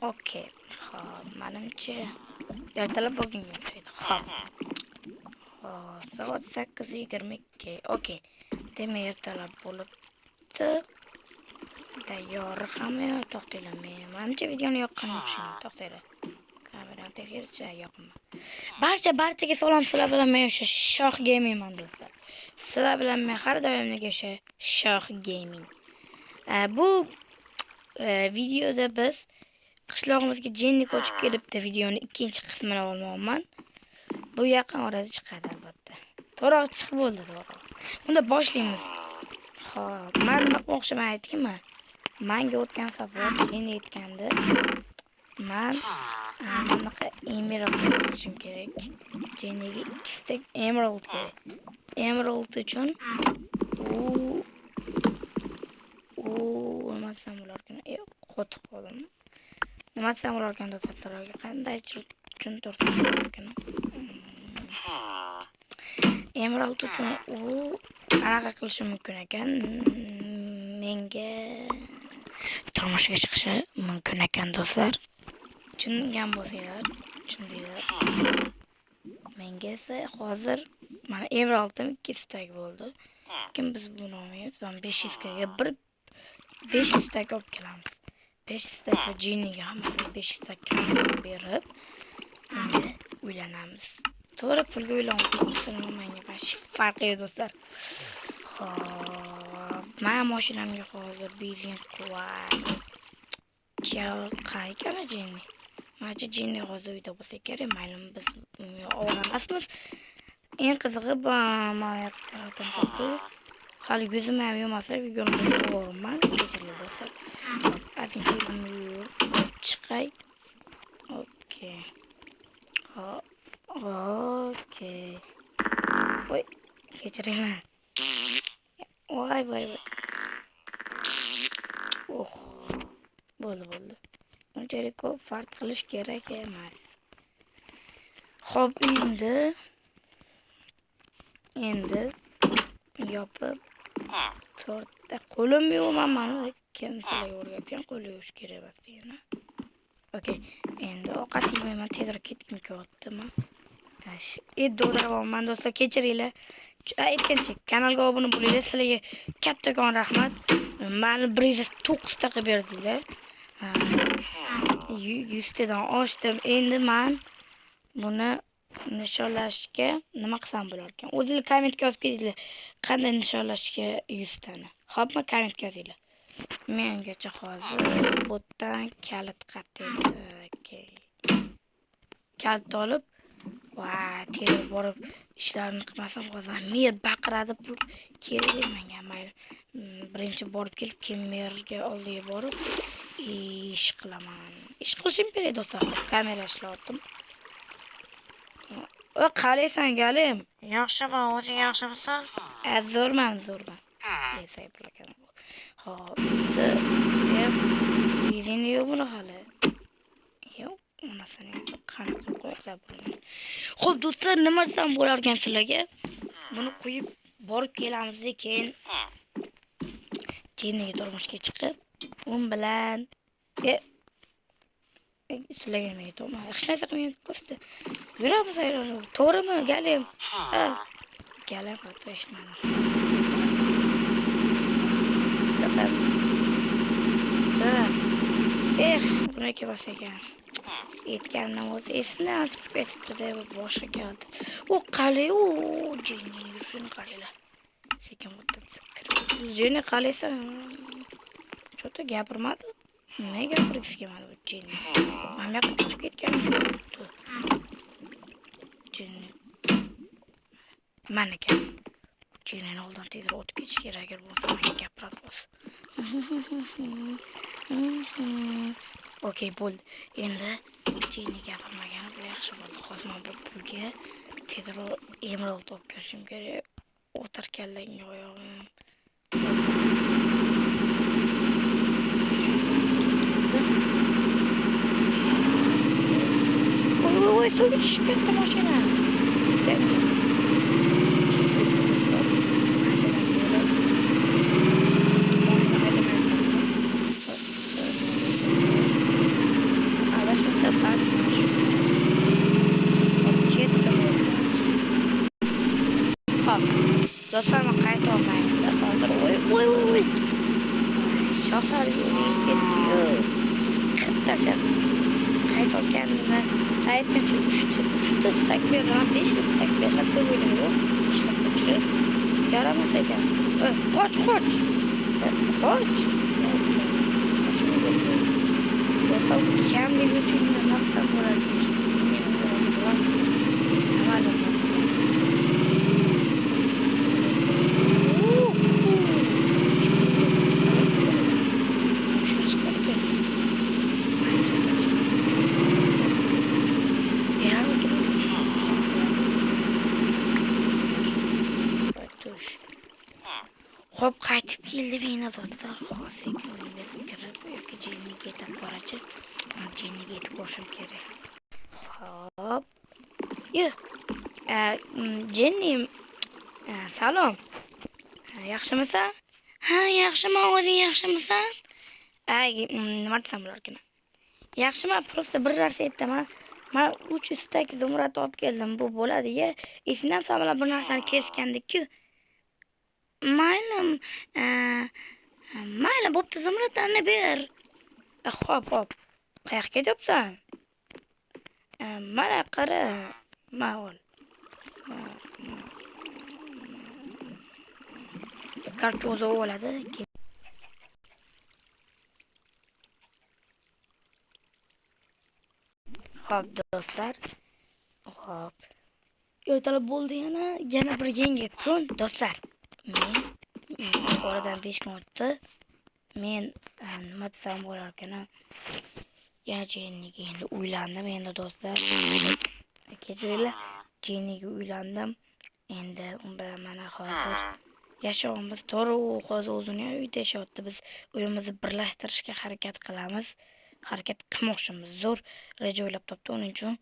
Okey. Xo'p, menimcha ertalab bo'lganga o'xshaydi. Xo'p. Xo'p, soat 8:22. Okey. Demak, ertalab bo'libdi. Tayyor hamma to'xtanglar. Men menimcha videoni yoqqan o'xshayman. To'xtanglar. Kamerani tekshirchi yoqma. Barchaga salom, sizlar bilan men o'sha Shoh Gamingman do'stlar. Sizlar bilan men har doimdagi o'sha Shoh Gaming. Bu videoda biz qishlog'imizga Jenni ko'chib kelibdi. Videoni ikkinchi qismini olmoqman. Bu yaqin orada chiqadi albatta. To'g'ri chiqib bo'ldi, to'g'ri. Unda boshlaymiz. Xo'p, men nima qilmoqchiman aytdimmi? Menga o'tgan safar Jenni aytgandi. Men bunaqa emerald qilishim kerak. Jenniga 2 stack emerald kerak. Emerald uchun u nima desam bo'larkan? Qotib qoldim. Nima desam bo'larkan do'stlar, sizlarga qanday tushuntirsam bo'larkan? Emerald uchun u anaqa qilishi mumkin ekan. Menga turmushga chiqishi mumkin ekan do'stlar. Tushungan bo'lsanglar, tushundinglar. Menga esa hozir mana emeraldim 2 stack bo'ldi. Kim biz buni olmaymiz. Mana 500 ga bir 5 stack olib kelamiz. 5 stack va Jenniga hammasini 5 stack hammasini berib, unga uylanamiz. To'g'ri, pulga uylanib menga вообще farqi yo'q do'stlar. Xo'p, men mashinamga hozir benzin qo'yay. Qayerga Jenni? Manimcha Jenni hozir uyda bo'lsa kerak. Mayli, biz unga ovora emasmiz. Eng qizig'i mana yoqqa. Hali yuzimni ham yuvmasa videoni boshlaverman. Kechiringlar do'stlar. Xo'p, ozgincha yuzimni yuvib chiqay. Okey. Hop, okey. Voy, kechiringlar. Voy, voy, voy. Oh. Bo'ldi, bo'ldi. Unchalik ko'p farq qilish kerak emas. Xo'p, endi yopib to'rtta qo'lim yuvman mana kim sizlarga o'rgatgan qo'l yuvish kerak emas degani. Okey, endi ovqat yemayman, tezroq ketgim kelyaptimi? Do'daryapman do'stlar, kechiringlar. Aytgancha kanalga obuna bo'linglar. Sizlarga kattakon rahmat. Meni 109 ta qilib berdinglar. 100 tadan oshdim. Endi men buni nishonlashga nima qilsam bo'lar ekan? O'zinglar kommentga yozib ketinglar. Qanday nishonlashga 100 tani. Xo'pmi, kommentga yozinglar. Mengacha hozir botdan kalit qayerda edi? Okey. Kalit olib, va tez borib ishlarni qilmasam hozir mer baqiradi, pul kerak menga. Mayli, birinchi borib kelib keyin merga oldiga borib ish qilaman. Ish qilishim kerak do'stlar. Kamera ishlayaptim. O, qalaysan galim? Yaxshiman, o'zing yaxshimisan? Zo'rman, zo'rman. Desay bo'larkan. Xo'p, endi benzin yo'q buni hali. Yo'q, onasini qanaqa qilib qo'yaplar buni. Xo'p, do'stlar, nima desam bo'lar ekan sizlarga? Buni qo'yib borib kelamiz, keyin Jenniga turmushga chiqib, un bilan sizlarga nima aytyapman? Hech narsa qilmayapti, просто yuramiz aylanib. To'g'rimi, galim? Ha. Galim hatto eshitmadim. Taqamiz. Eh, buni kelmas ekan. Aytgandim o'zi esimdan chiqib ketibdi-da, boshqa keldi. U qalay, u Jennining yurishini qaranglar. Sekin o'tdan kirib ketdi. Jenni qalaysan? Cho'ta gapirmadi. Nima gapirgisi kelmadi bu Jenni? Mana bu yoqqa chiqib ketgan. Jenni. Mana ekan. Jennini oldidan tezroq o'tib ketish kerak, agar bo'lmasa menga gapiradi hozir. Okey, bo'ldi. Endi Jenni gapirmagani bu yaxshi bo'ldi. Hozir men bu pulga tezroq emerald olib kelishim kerak. O'tar kallangga oyog'im. Voy, voy, voy, suvga tushib ketdi mashina. Anchadan beri mashina haydamayotganman. Do'stlar, men qayta olmayman hozir. Oy, oy, oy, oy. Shoxlari urilib ketdi-yu. Qirib tashladim. Qaytayotganimda aytgancha 3 ta стак beraman, 5 ta стак beradi deb o'ylaydi. Qishloq kishi yaramas ekan. Ey, qoch, qoch. Ey, qoch. Qochma deb. Do'stlar, kamligi uchun nima qilsam bo'lar ekan? Men unga rozi bo'larmikin? Mayli, rozi bo'laman. Mashinasi bor ekan. Ancha berarmikin? Tush. Xo'p, qaytib keldim endi do'stlar. Hozir sekin uyga kirib yoki Jenniga yetib borachi. Jenniga yetib borishim kerak. Xo'p. Yo. Jenni, salom. Yaxshimisan? Ha, yaxshiman, o'zing yaxshimisan? Ay, nima desam bo'larkan? Yaxshiman, просто bir narsa aytaman. Man 3 стак zumrad olib keldim. Bu bo'ladi-ya. Esingdan sen bilan bir narsani kelishgandik-ku. Mayli, mayli, bo'pti, zumradlarni ber. Xo'p, xo'p. Qayoqqa ketyapsan? Mana qara. Ma ol. Короче, o'zi oladi. Keyin Xo'p, do'stlar. Xo'p. Ertalab bo'ldi yana, yana bir yangi kun, do'stlar. Men oradan 5 kun o'tdi. Men nima desam bo'lar ekan? Ya Jenniga endi uylandim endi do'stlar. Kechiringlar, Jenniga uylandim. Endi u bilan mana hozir yashayapmiz. To'g'ri, u hozir o'zini uyida yashayapti. Biz uyimizni birlashtirishga harakat qilamiz. Harakat qilmoqchimiz. Zo'r reja o'ylab topdi. Uning uchun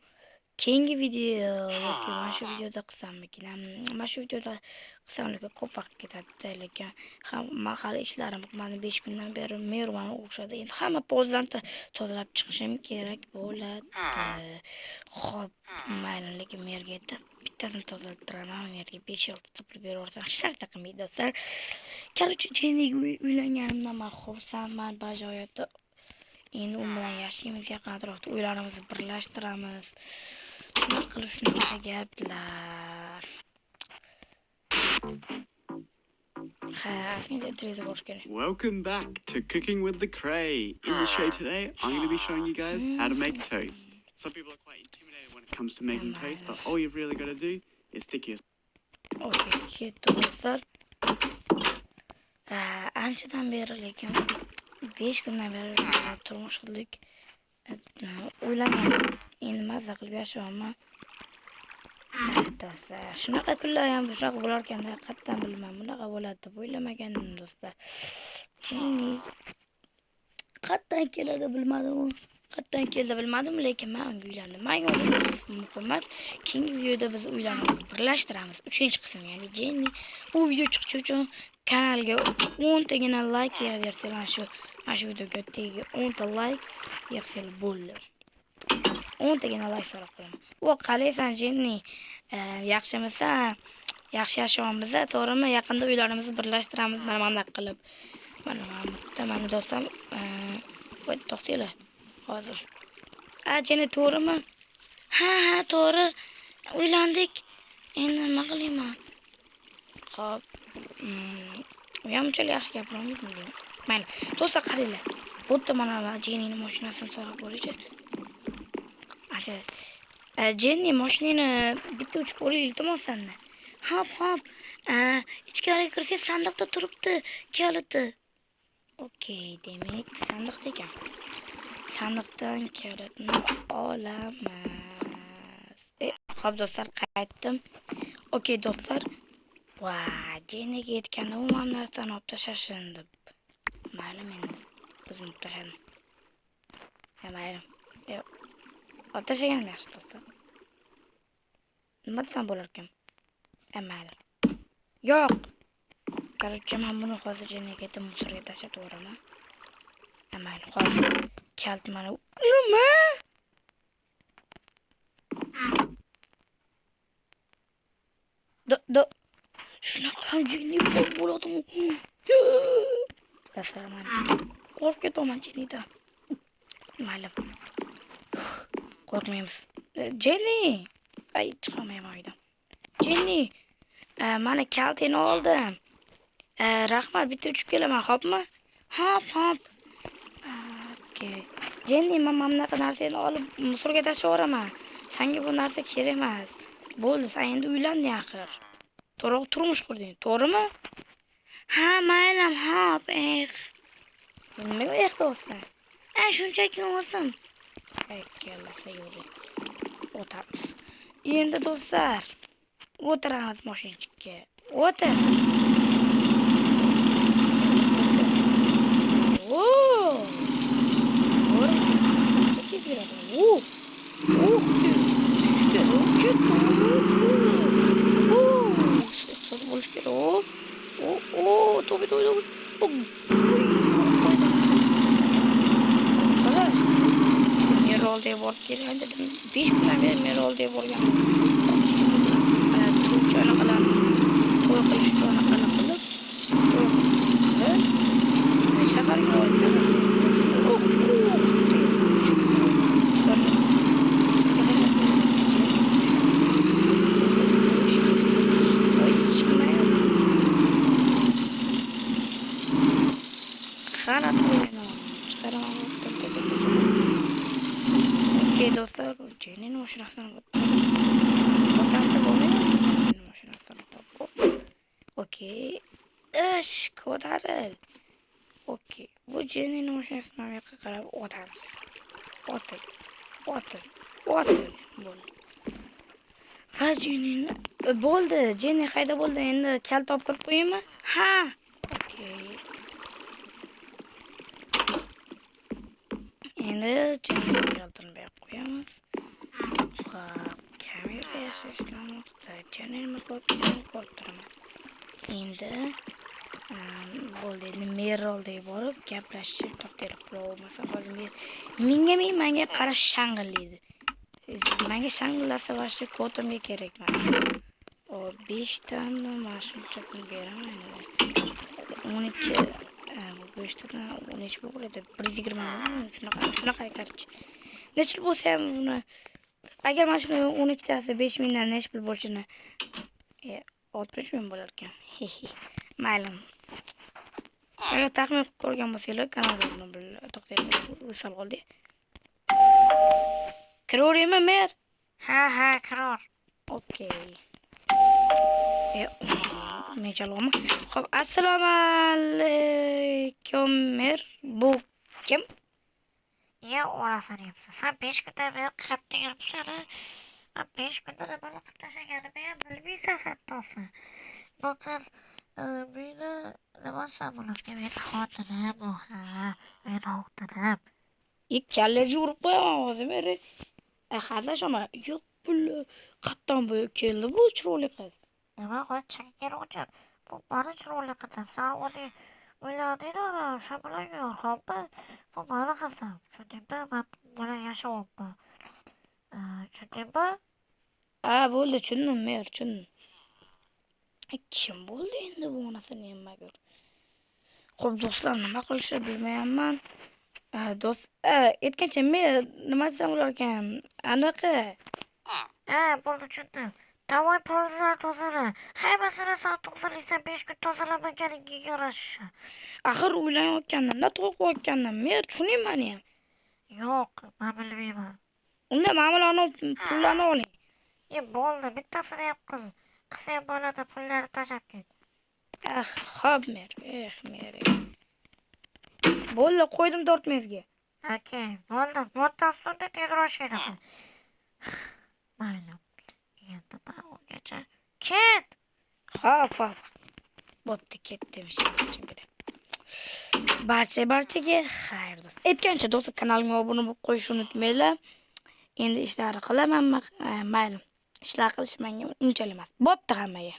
keyingi video yoki mana shu videoda qilsammikin? Mana shu videoda qilsam, lekin ko'p vaqt ketadi, lekin ham man hali ishlarim, mana 5 kundan beri mer mani urishadi. Endi hamma poldan tozalab chiqishim kerak bo'ladi. Xo'p, mayli, lekin merga aytib bittasini tozalatiraman. Merga 5-6 ta pul berib yuborsam hech narsa qilmaydi do'stlar. Короче, Jenniga uylanganimdan man xursandman bajoyatda. Endi u bilan yashaymiz, yaqin atrofda uylarimizni birlashtiramiz. Shunaqa qilib, shunaqa gaplar. Ha, aslida televizor ko'rish kerak. Welcome back to Cooking with the Kraay. In the show today, I'm going to be showing you guys how to make toast. Some people are quite intimidated when it comes to making toast, but all you've really got to do is stick your Okey, ketdi do'stlar. Ha, anchadan beri, lekin 5 kundan beri turmush qildik. Uylangandim. Endi mazza qilib yashayapman. Ha, do'stlar, shunaqa kunlar ham shunaqa bo'lar ekanda, qayerdan bilman, bunaqa bo'ladi deb o'ylamagandim do'stlar. Jenni qayerdan keladi bilmadim u. Qayerdan keldi bilmadim, lekin men unga uylandim. Menga muhim emas. Keyingi videoda biz uylarimizni birlashtiramiz. 3-qism, ya'ni Jenni u video chiqishi uchun kanalga 10 tagina like yig'ib mana shu videoga tagiga 10 ta like yig'sanglar bo'ldi. 10 tagina like so'rab qolaman. O, qalaysan Jenni? Yaxshimisan? Yaxshi yashayapmiz, to'g'rimi? Yaqinda uylarimizni birlashtiramiz mana bunday qilib. Mana mana bitta mana do'stim, voy, to'xtanglar. Hozir. A, Jenni, to'g'rimi? Ha, ha, to'g'ri. Uylandik. Endi nima qilayman? Xo'p. U ham unchalik yaxshi gapirolmaydi deyman. Mayli. Do'stlar, qaranglar. Bu yerda mana Jennining mashinasini so'rab ko'raychi. Ancha Jenni, mashinangni bitta uchib ko'ray, iltimos sendan. Hop, hop. Ichkariga kirsangiz sandiqda turibdi kaliti. Okey, demak, sandiqda ekan. Sandiqdan kalitni olamiz. Xo'p do'stlar, qaytdim. Okey do'stlar. Va, Jenniga yetganda u mana narsani olib tashlashini deb. Mayli, men o'zim olib tashladim. Ha, mayli. Yo'q. Olib tashlaganim yaxshi do'stlar. Nima desam bo'lar ekan? Ha, mayli. Yo'q. Короче, men buni hozir Jenniga aytib мусор ga tashlab yuboraman. Ha, mayli, hozir kalit mana nima? Do, do. Shunaqa Jenni bo'ladimi? Do'stlar, man qo'rqib ketaman Jennidan. Mayli. Qo'rqmaymiz. Jenni! Ay, chiqolmayman uydan. Jenni, mana kalitini oldim. Rahmat, bitta uchib kelaman, xo'pmi? Hop, hop. Okey. Jenni, men mana bunaqa narsani olib musorga tashlab yuboraman. Senga bu narsa kerak emas. Bo'ldi, sen endi uylanding axir. To'g'ri turmush qurding, to'g'rimi? Ha, mayli, hop, eh. Nimaga eh deyapsan? Ha, shunchaki o'zim. Kallasi yo'li. O'tamiz. Endi do'stlar, o'tiramiz mashinchikka. O'tir. Oo! Tez yuradi. Oo! Uh tushdi. Ketdi. Oo! Iqtisod bo'lish kerak. O! O, to'g'ri, to'g'ri, to'g'ri. Qo'ydim. Merol deb borib kelgan dedim. 5 kundan beri Merol deb borganman. To'ychani qilamiz. To'y qilish uchun anaqa qilib, to'y qilib, shaharga olib keldik. Oh, oh, Okey do'stlar, Jennining mashinasini ko'tarsa bo'lmaydimi? Jennining mashinasini. Okey. Ish, ko'taril. Okey. Bu Jennining mashinasini bu yoqqa qarab o'tamiz. O'til. O'til. O'til. Bo'ldi. Va Jenni bo'ldi. Jenni qayda bo'ldi? Endi kalit olib kirib qo'yaymi? Ha. Okey. Endi Jenni kalitini bu yoqqa qo'yamiz. Va kamera yaxshi ishlamoqda. Jenni nima qilayotganini ko'rib turaman. Endi bo'ldi. Endi Merol deb borib gaplashishib to'xtaylik. Bo'lmasa hozir menga menga qarab shang'illaydi. Menga shang'illasa boshqa ko'timga kerak emas. O 5 tani mana shunchasini beraman endi. 12 bu 5 tadan 13 bo'ladi. 120 shunaqa shunaqa короче. Necha pul bo'lsa ham buni agar mana shuni 12 tasi 5000 dan necha pul bo'lishini 60 ming bo'lar ekan. Mayli. Agar taxmin qilib ko'rgan bo'lsanglar, kanalga obuna to'xtaylik, sal qoldi. Kiraveraymi, mer? Ha, ha, kiraver. Okey. Men chalg'omi? Xo'p, assalomu alaykum, mer. Bu kim? Ya orasini yepsan. Sen 5 kundan beri qayerda yuribsan, ha? Men 5 kunda nima qilib tashlaganimni ham bilmaysan hatto sen. Bu qiz meni nima desam bo'ladi? Meni xotinim u, ha, meni xotinim. Kallangizga urib qo'yaman hozir, mer. Hazillashaman. Yo'q, pul qayerdan bu keldi bu chiroyli qiz? Nima qo'y, chakagini o'chir. Bu mani chiroyli qizim. Sen o'zing o'ylading ana, o'sha bilan yur, xo'pmi? Bu mani qizim. Tushundingmi? Men bilan yashayapman. Tushundingmi? Ha, bo'ldi, tushundim, mer, tushundim. Kim bo'ldi endi bu onasini nimaga? Xo'p, do'stlar, nima qilishni bilmayapman. Do'st, aytgancha men nima desam bo'lar ekan? Anaqa. Ha, bo'ldi, tushundim. Davay pollar tozala. Hammasini sen tozalaysan, 5 kun tozalamaganingga yarasha. Axir uylanayotgandim-da, to'y qilayotgandim. Men tushuning meni ham. Yo'q, men bilmayman. Unda mana bularni pullarni oling. Bo'ldi, bittasini ham qil. Qilsa ham bo'ladi, pullarni tashlab ket. Ah, xo'p, mer. Eh, mer. Bo'ldi, qo'ydim 4 mezga. Okey, bo'ldi. Bittasi tezroq ishini qil. Mayli. Endi men ungacha ket. Hop, hop. Bo'pti, ketdim. Barcha barchaga xayr do'st. Aytgancha do'stlar, kanalimga obuna bo'lib qo'yishni unutmanglar. Endi ishlarni qilaman, mayli. Ishlar qilish menga unchalik emas. Bo'pti hammaga.